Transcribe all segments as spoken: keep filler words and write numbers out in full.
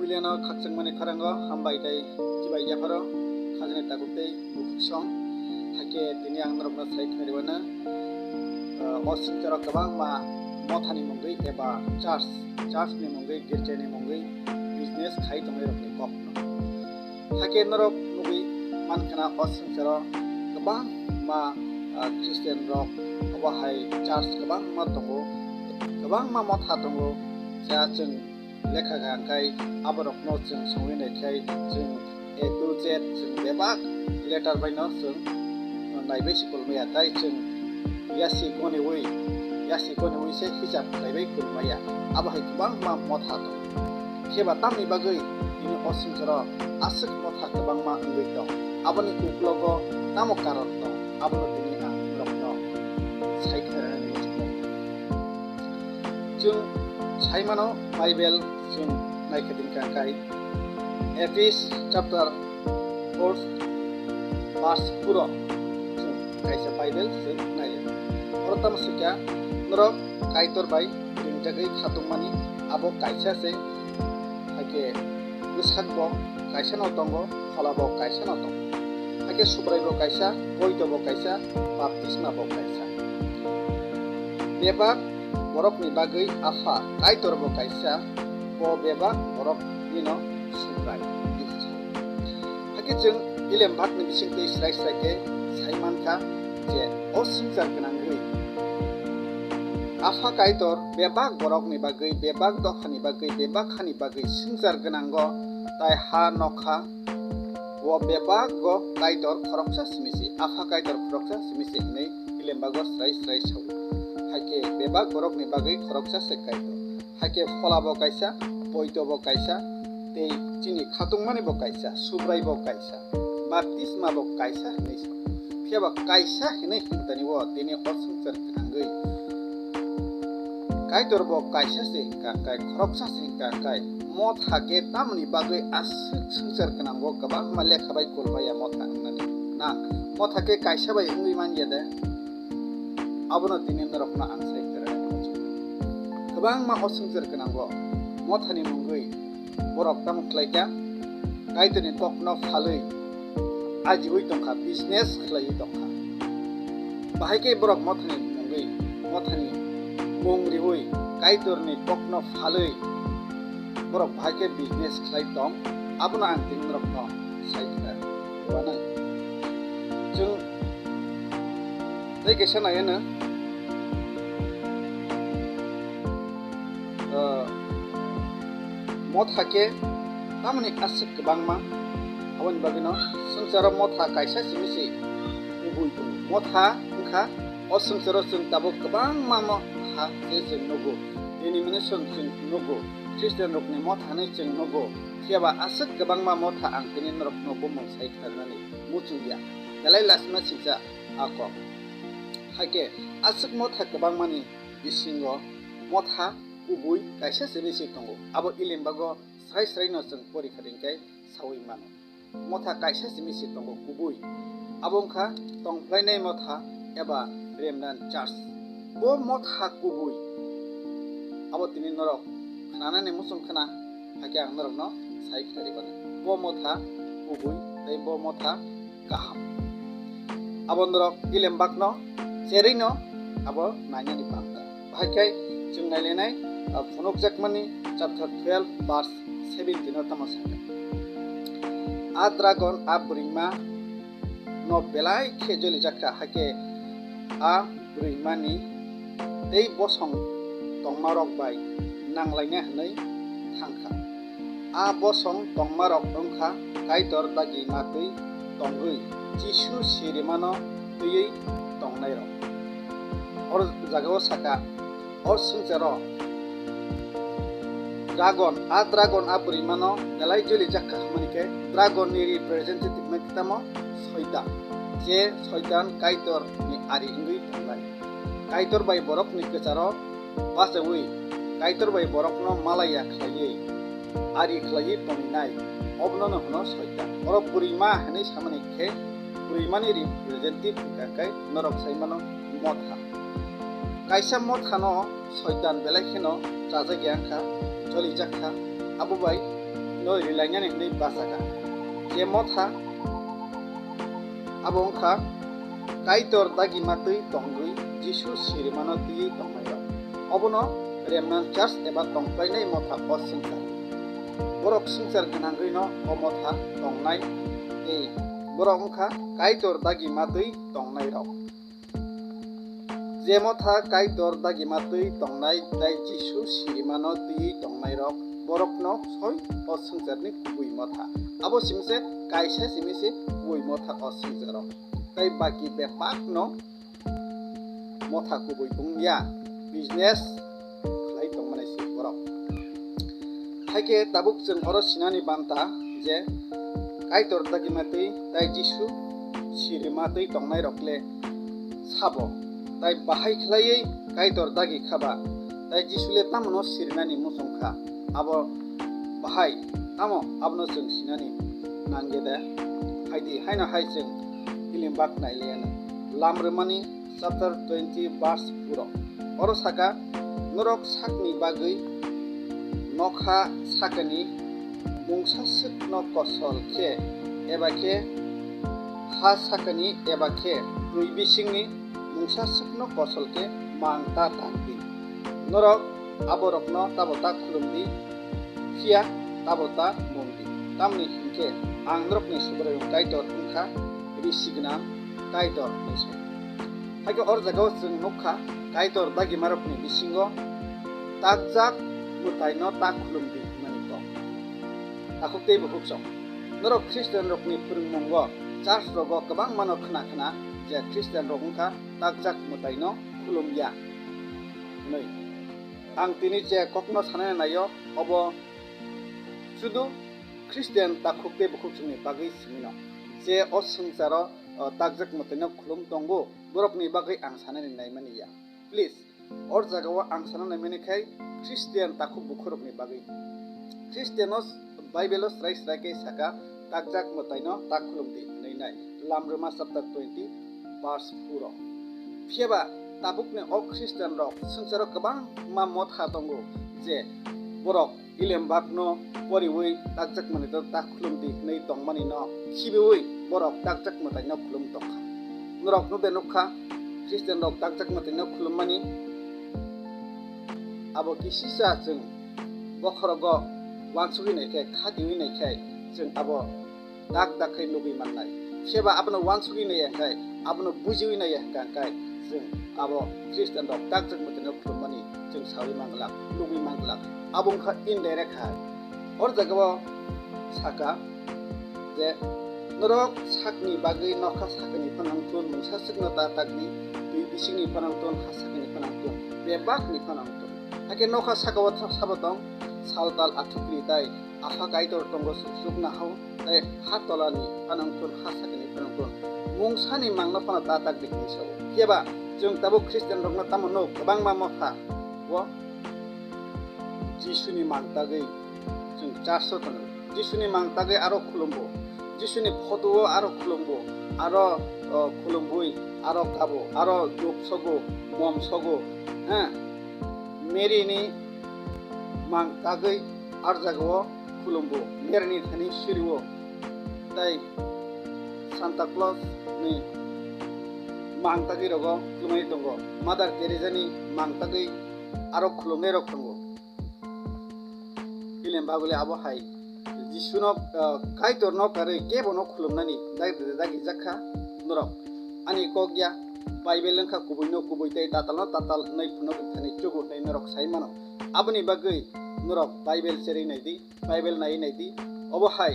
Puilano khakchangmani khorang o hambai tei chibai yapharo khajani takhuk tei bukhuk song. Hakhe tini ang norokno sai khna rwmano, ah, o swngcharo kwbangma mothani mungwi eba church, church ni mungwi, girjani mungwi business khai tongnairokni kokno. Hakhe norok nugwi mankha na o swngcharo kwbangma, ah, Christian rok obo hai church kwbangma tongo, kwbangma motha tongo. Ja chwng lekha kha hwnkhe aborokno chwng songwi naikhe chwng A to Z chwng bebak letter baino chwng naibai se kulmaya, tei chwng yasi goniwi, yasi goniwi se hisab khlaibai kulmaya. Abo hai kwbangma motha tongo. Phiya ba tamni bagwi nini o swngcharo aswk motha kwbangma wngwi tong? Aboni uklogo tamo karon tong? Abono tini ang norokno sai khnarani muchungo. Chwng sai mano, Bible chwng naikhe din kha kai Ephesians chapter four verse four o chwng kaisa Bible chwng nai. Oro tamo swikha, norok Kaitor bai ringjagwi khatungmani abo kaisa se, hakhe bwsak bo kaisa no tongo, phola bo kaisa no tongo. Hakhe Subrai bo kaisa, Poito bo kaisa, Baptisma bo kaisa. Bebak borokni bagwi Apha Kaitor bo kaisa, bo bebak boroknino Subrai. Hakhe chwng Ilembakni bisingtwi srai srai khe sai mankha je o swngchar gwnangwi Apha Kaitor bebak borokni bagwi, bebak dophani bagwi, bebak hani bagwi swngchar gwnango, tai ha nokha o bebago Kaitor khoroksa simi se, Apha Kaitor khoroksa simi se hwnwi Ilembago srai srai sao. Hakhe bebak borokni bagwi khoroksa se Kaitor. Hakhe phola bo kaisa, poito bo kaisa, tei chini khatungmani bo kaisa, Subrai bo kaisa, baptisma bo kaisa hwnwi sa. Phiya ba kaisa hwnwi himtani o tini o swngchar gwnangwi Kaitor bo kaisa se hwnkha kai, khoroksa se hwnkha kai, motha khe tamoni bagwi aswk swngchar gwnango kwbangma lekha bai kulbaya motha wngnani nang? Motha khe kaisa bai wngwi manya de? Abono tini norokno ang sai kwrwng. Kwbangma o swngchar gwnango mothani mungwi borok tamo khlai kha? Kaitorni kokno phalwi ajiui tongkha, business khlaiwi tongkha. Bahai khe borok mothani mungwi, mothani mung riui Kaitorni kokno phalwi borok bahai khe business khlai tong, abono ang tini norokno sai kha. Wanai. Chwng tei kaisa nai ano, ah, motha khe tamoni aswk kwbangma, aboni bagwino swngcharo motha kaisa simi se kubui tongo. Motha wngkha o swngcharo chwng tabuk kwbangma motha se chwng nugo, denomination chwng nugo, Christian rokni motha hinwi chwng nugo, phiya ba aswk kwbangma motha ang tini norokno bumung sai khnarnani muchungya. Belai lasima singcha a kok. Hakhe aswk motha kwbangmani bisingo motha kubui kaisa se bisi tongo. Abo Ilembago srai srai no chwng pori kha ringkhe saui mano. Motha kaisa se bisi tongo kubui. Abo wngkha tongphlainai motha eba remnant church. Bo motha kubui abo tini norok khnanani muchung khna, hakhe ang norokno sai khnari mano. Bo motha kubui tei bo motha kaham. Abo norok Ilembakno cherwino abo nainani panta. Bahai khe chwng nailainai, ah, phunukjakmani chapter twelve verse seventeen o tamo sakha, "A dragon a bwrwima no belai khe jolijak kha, hakhe a bwrwimani tei bosong tongmarok bai nanglaina hwnwi thang kha." A bosong tongmarok wngkha Kaitor dagi matwi tongwi Jisu sirimano twiwi tongnairok. Oro jagao sakha, o swngcharo dragon, a dragon a bwrwimano belai jolijak kha hwnmani khe, dragon ni representative wngkha tamo Soitan, je Soitan Kaitor ni ari wngwi tongnai. Kaitor bai borokni kwcharo bachaui Kaitor bai borokno malaya khlaiwi ari khlaiwi toninai, obono no hwno Soitan. Oro bwrwima hwnwi samani khe bwrwimani representative hwnkha khe norok sai mano motha. Kaisa mothano Soitan belai kheno chajak ya wngkha, jolijak kha, abo bai twi rilainani hwnwi bachakha. Je motha abo wngkha Kaitor dagima twi tongwi Jisu sirimano twiwi tongnairok. Obono Remnant Church eba tongplainai motha o swngchar. Borok swngchar gwnangwino o motha tongnai tei borok wngkha Kaitor dagima twi tongnairok. Je motha Kaitor dagima twi tongnai tei Jisu sirimano twiwi tongnairok, borokno soi o swngcharni kubui motha. Abo simi se kaisa simi se kubui motha o swngcharo. Tei baki bebakno motha kubui wngya, business khlai tongmani se borok. Haikhe tabuk chwng oro sinani banta je Kaitor dagima twi tei Jisu sirima twi tongnairok le sabo, tai bahai khlaiwi Kaitor dagi khaba, tai Jisu le tamono sirinani muchung kha, abo bahai tamo abono chwng sinani nangya de? Haidi haino hai chwng Ilimbak nai le ano. Lam rwmani chapter twenty verse four o. Oro saka, "Norok sakni bagwi nokha sakani mungsa swkno kosol khe, eba khe ha sakani, eba khe twi bisingni mungsa swkno kosol khe mang ta tang di. Norok aborokno tabo ta khulum di, phiya tabo ta mon di. Tamni hinkhe ang norokni Subraiyung Kaitor wngkha, risi gwnang Kaitor," hinwi sa. Haikhe or jagao chwng nukha, Kaitor dagimarokni bisingo takjak mwtaino ta khulum di hwnmani kok. Takhuk tei bukhuk song. Norok Khristianrokni phwrwngmungo, church rogo kwbangmano khna khna je Khristianrok wngkha takjak mwtaino khulum ya hwnwi. Ang tini je kokno sanani naio, obo sudu Khristian takhuk tei bukhuk chwngni bagwi simi no. Je o swngcharo, o, takjak mwtaino khulum tongo, borokni bagwi ang sanani naimani ya. Please, or jagao ang sana naimani khai Khristian takhuk bukhurokni bagwi. Khristiano Baibelo srai srai khe saka, "Takjak mwtaino ta khulum di," hwnwi nai. Lam rwma chapter twenty verse four o. Phiyaba tabukni o Khristianrok swngcharo kwbangma motha tongo je borok Ilembakno poriwi takjak mwtaino ta khulum di hwnwi tongmani no khibiwi borok takjak mwtaino khulum tongkha. Norok no de nukha, Khristianrok takjak mwtaino khulummani? Abo kisisa chwng bokhorogo uansugwi naikhe, khatiwi naikhe chwng abo dak dak khe nugwi mannai. Phiya ba abono uansugwi naiya hwnkhe, abono bujiwi naiya hwnkha hwnkhe, chwng abo Khristian rok takjak mwtaino khulummani chwng sawi manglak, nugwi manglak. Abo wngkha indirect hai. Or jagao saka je, "Norok sakni bagwi nokha sakani phano wng thun, mungsa swkno ta takdi, twi bisingni phano wng thun, ha sakani phano wng thun, bebakni phano wng thun." Hakhe nokha sakao sabo tong, sal tal athukri tai apha Kaitor tongo, chukna hao tei ha tolani phano wng thun, ha sakani phano wng thun, mungsani mangno phano ta takdi hwnwi sao. Phiya ba chwng tabuk Khristian rokno tamo nuk, kwbangma motha o Jisuni mang tagwi chwng church o thangwi, Jisuni mang tagwi aro khulumbo, Jisuni photo o aro khulumbo, aro, o, khulumbui aro kabo, aro duk sogo, mom sogo, ha? Mary ni mang tagwi ar jagao khulumbo, Mary ni thani suriwo, tei Santa Claus ni mang tagwi rogo khulumani tongo, Mother Teresa ni mang tagwi aro khulumnai rok tongo. Bini bagwi abo hai Jisuno, ah, Kaitorno karwi kebono khulumnani dagi, dagi jakha norok. Ani kok ya, Bible wngkha kubuino kubui tei tatalno tatal hwnwi phunukgwi thani chugo hwnwi norok sai mano. Aboni bagwi norok Bible cherwi nai di, Bible naiwi nai di. Obo hai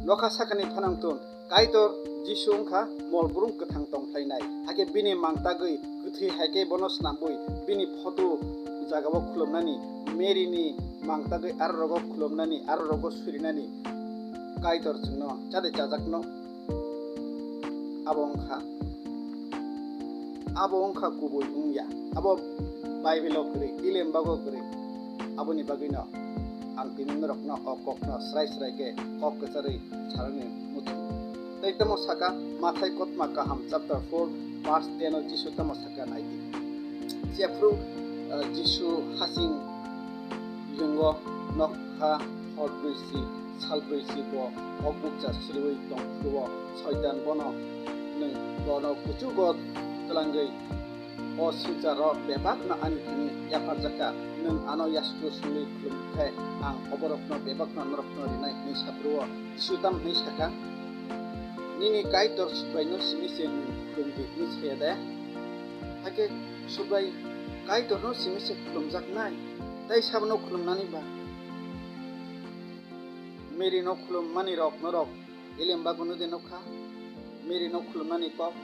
nokha sakani phanang tun, Kaitor Jisu wngkha mol brung kwthang tongphlainai. Hakhe bini mangtagwi kwthwi hai khe bono snambwi bini photo jagao khulumnani, Mary ni mangtagwi aro rogo khulumnani, aro rogo surinani Kaitor chwngno chade chajakno. Abo wngkha, abo wngkha kubui wngya. Abo Bible o kwrwi, Ilembago kwrwi. Aboni bagwino ang tini norokno o kokno srai srai khe kok kwcharwi sarwngni muchungo. Tei tamo saka Mathai kotma kaham chapter four verse ten o Jisu tamo saka nai di. Jephru, eh, Jisu hasing yungo nokha hor brwi si Salbrwi si bo o bukcha sriwi tong phuru o Soitan bono nwng bono kuchugo twlangwi o swngcharo bebakno ani thani yapharjakha. Nwng ano yasku songwi khulum khe ang oborokno bebakno norokno rinai hwnwi saphuru o Jisu tamo hwnwi sakha, "Nini Kaitor Subraino simi se nwng khulum di," hwnwi saya de? Hakhe Subrai Kaitorno simi se khulumjaknai, tei sabono khulumnani ba? Mary no khulummani rok norok Elembago no de nukha? Mary no khulumnani kok,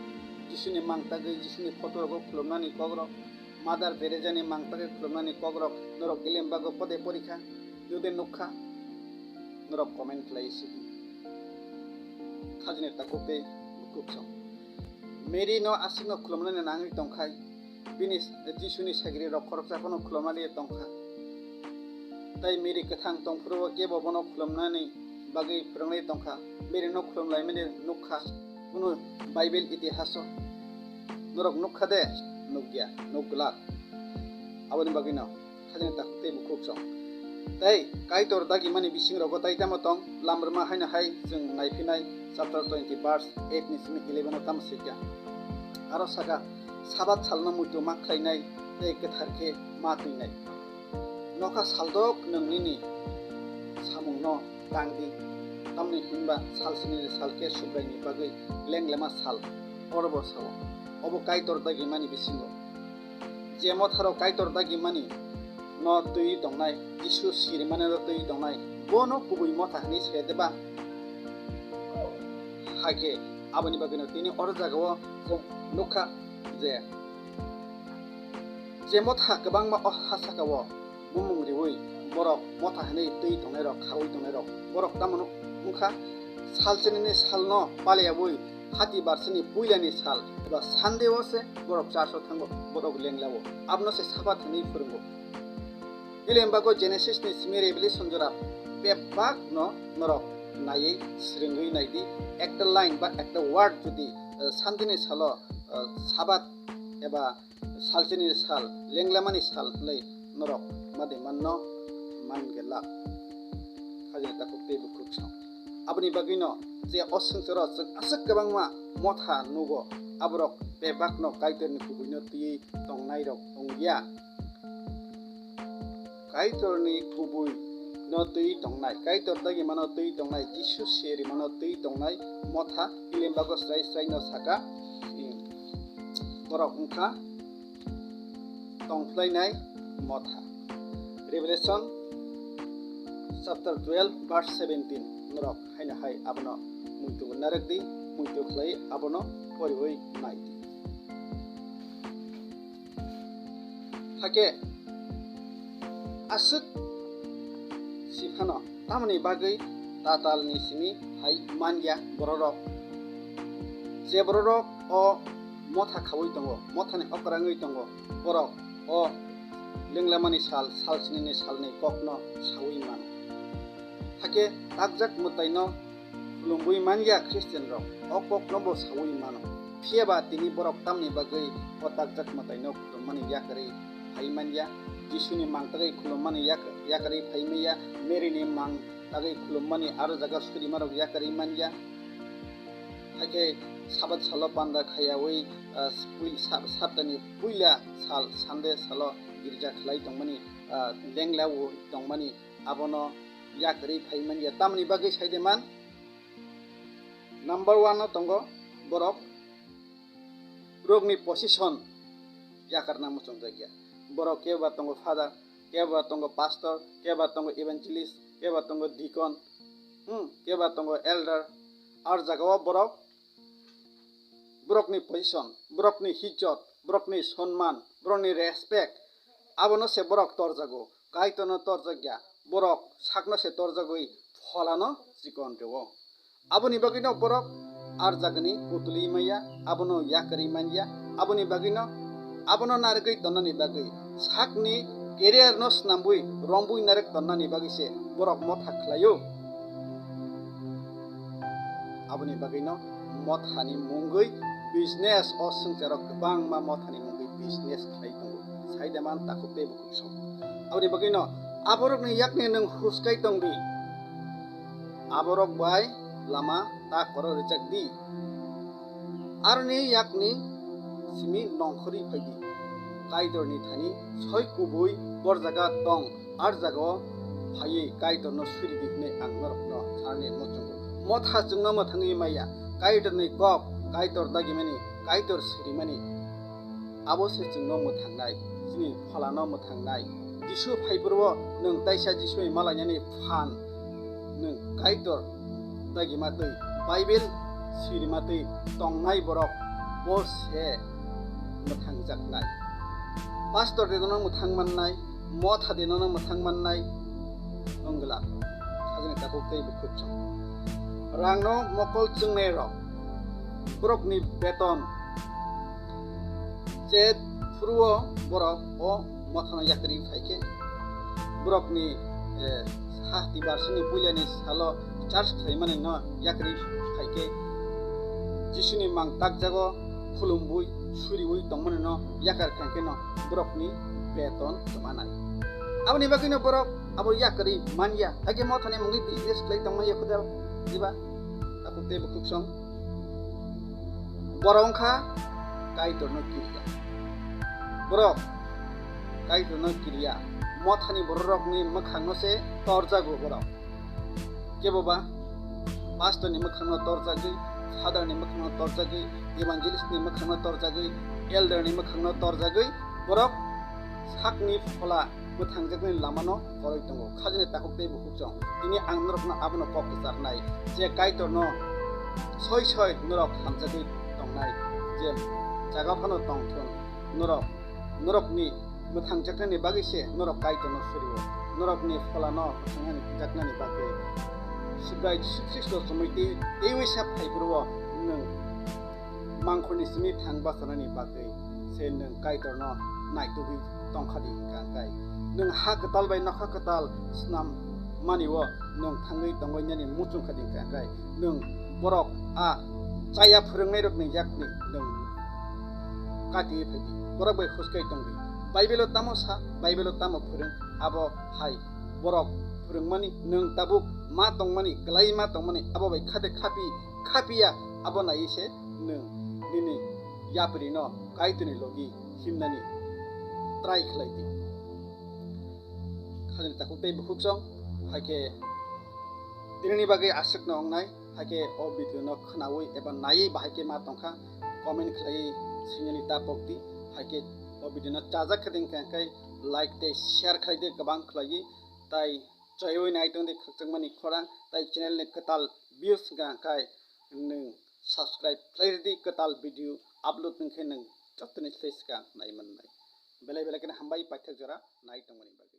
Jisuni mangtagwi Jisuni photo rogo khulumnani kok rok, Mother Teresa ni mangtagwi khulumnani kok rok norok Elembago pode porikha? Jodi nukha, norok comment khlai sidi. Khajini takhuk tei bukhuk song. Mary no aswkno khulumnani nangwi tongkhai, bini Jisuni sagri rok khoroksa phano khulumnani tongkha. Tai Mary kwthang tongphuru o kebo bono khulumnani bagwi phwrwngnai tongkha. Mary no khulumlaimani nukha, kunu Bible itihaso. Norok nukha de? Nukya, nukglak. Aboni bagwino. Khajani takhuk tei bukhuk song. Tei Kaitor dagimani bisingrogo tai tamo tong, lamrwma haino hai chwng naiphinai chapter twenty verse eight ni simi eleven o tamo swijak. Aro saka, Sabat salno muitu ma khlainai tei kwthar khe ma twinai. Nokha saldok nwng nini samungno tang di, tamni hwnba sal sinini sal khe Subraini bagwi lenglema sal, orobo sao. Obo Kaitor dagimani bisingo. Je motharo Kaitor dagimani no twi tongnai, Jisu sirimani no twi tongnai, bono kubui motha hwnwi se de ba? Hakhe aboni bagwino tini oro jagao chwng nukha je, je motha kwbangma o ha sakao bumung riwi borok motha hwnwi twi tongnairok, khaui tongnairok, borok tamo wngkha, salchinini salno paliyaui hati barsani puilani sal eba Sunday o se borok church o thango, borok lenglao. Abono se Sabat hwnwi phwrwngo. Elembago Genesis ni simi Revelation jora bebak no norok naiwi swrwngwi naidi, ekta line ba ekta word jodi, eh, Sunday ni salo, eh, Sabat eba salchini sal, lenglamani sal hwnwi norok made manno man gela. Khajani takhuk tei bukhuk song. Aboni bagwino je o swngcharo chwng aswk kwbangma motha nugo, aborok bebakno Kaitorni kubuino twiwi tongnairok wngya. Kaitorni kubui no twi tongnai, Kaitor dagimano twi tongnai, Jisu serimano twi tongnai motha Elembago srai srai no saka, borok wngkha tongphlainai motha. Revelation chapter twelve verse seventeen, norok haino hai abono muitu narwk di, muitu khlai abono poriwi nai di. Hakhe aswk si phano tamoni bagwi tatalni simi hai manya bororok? Je bororok o motha khaui tongo, mothani okrangwi tongo, borok o lenglamani sal, salsinini salni kokno saui mano. Hakhe takjak mwtaino khulumwi manya Christian rok o kokno bo saui mano. Phiya ba tini borok tamni bagwi o takjak mwtaino khulummani yakarwi phai manya? Jisuni mang tagwi khulummani yak-, yakarwi phai manya? Mary ni mang tagwi khulummani aro jaga surimarok yakarwi manya? Hakhe Sabat salo panda khayaui, ah, pui-, sa-, saptani puila sal Sunday salo girja khlai tongmani, ah, lenglaui tongmani abono yakarwi phai manya. Tamni bagwi sai de man? Number one o tongo borok, borokni position yakarna muchungjakya. Borok kebo ba tongo father, kebo ba tongo pastor, kebo ba tongo evangelist, kebo ba tongo deacon, hmm, kebo ba tongo elder. Ar jagao borok borokni position, borokni hijjot, borokni sonman, borokni respect, abono se borok torjago. Kaitorno torjakya, borok sakno se torjagwi pholano chikon rwo. Aboni bagwino borok ar jagani kutuli maya, abono yakarwi manya. Aboni bagwino abono narwgwi tonnani bagwi sakni career no snambwi rombwi narwk tonnani bagwi se borok motha khlaio. Aboni bagwino mothani mungwi business, o swngcharo kwbangma mothani mungwi business khlai tongo. Sai de man takhuk tei bukhuk song. Aboni bagwino aborokni yakni nwng huskai tong di. aborok bai lama ta koro rwchak di. Aroni yakni simi nongkhorwi phai di. Kaitorni thani soi kubui bor jaga tong, ar jaga o phaiwi Kaitorno suri di hwnwi ang norokno sanani muchungo. Motha chwngno mwthangwi maya, Kaitorni kok, Kaitor dagimani, Kaitor sirimani. Abo se chwngno mwthangnai, chini pholano mwthangnai. Jisu phaiphuru o nwng taisa Jisuni malainani phan, nwng Kaitor dagima twi, Bible sirima twi tongnai borok bo se mwthangjaknai. Pastor de nono mwthang mannai, motha de nono mwthang mannai, wngla. Sajani takhuk tei bukhuk chwng. Rangno mokol chwngnai rok, borokni beton, chet phuru o borok o mothano yakri phai khe, borokni, eh, sahti barsani puilani salo charge khlaimani no yakri phai khe, Jisuni mang takjago khulumwi, suriwi tongmani no yakar khankhe no borokni beton kwmanai. Aboni bagwi no borok abo yakri manya, hakhe mothani mungwi business khlai tongmani yakhuda diba? Takhuk tei bukhuk song. Borok wngkha Kaitorno kiriya. Borok Kaitorno kiriya. Mothani bororokni mwkhangno se torjago borok. Keboba pastorni mwkhangno torjagwi, fatherni mwkhangno torjagwi, evangelistni mwkhangno torjagwi, elderni mwkhangno torjagwi borok sakni phola mwthangjaknai lamano koroi tongo. Khajani takhuk tei bukhuk chwng. Tini ang norokno abono kok kwcharnai, je Kaitorno soi soi norok hamjagwi tongnai, je jaga phano tongthun norok, norokni mwthangjaknani bagwi se norok Kaitorno surio, norokni pholano mwthangjaknani bagwi. Subrai Jisu Khristo chumui tei, teiwi sa phaiphuru o nwng mangkhorni simi thang bachanani bagwi se nwng Kaitorno naitugwi tongkha di hwnkha khe, nwng ha kwtal bai nokha kwtal snam mani o nwng thangwi tongwi nini muchung kha di hwnkha khe, nwng borok a chaya phwrwngnairokni yakni nwng kati phai di, borok bai huskai tong di. Bible o tamo sa, Bible o tamo phwrwng, abo hai borok phwrwngmani, nwng tabuk ma tongmani, kwlai ma tongmani, abo bai khate khapi, khapiya, abo naiwi se nwng nini yapri no Kaitorni logi himnani try khlai di. Khajani takhuk tei bukhuk chwng, hai khe tinini bagwi aswk no wngnai, hai khe o video no khnaui eba naiwi bahai khe ma tongkha, comment khlaiwi swinani ta pok di, hai khe o video no chajak khe ding khe like tei share khlai di kwbang khlaiwi, tai chaiwi nai tong di khakchangmani khorang, tai channel ni kwtal views wngkha khe nwng subscribe khlai di, kwtal video upload wngkhe nwng jotoni slai swkang nai mannai. Belai belai kheno hambai paithak jora nai tongmani bagwi.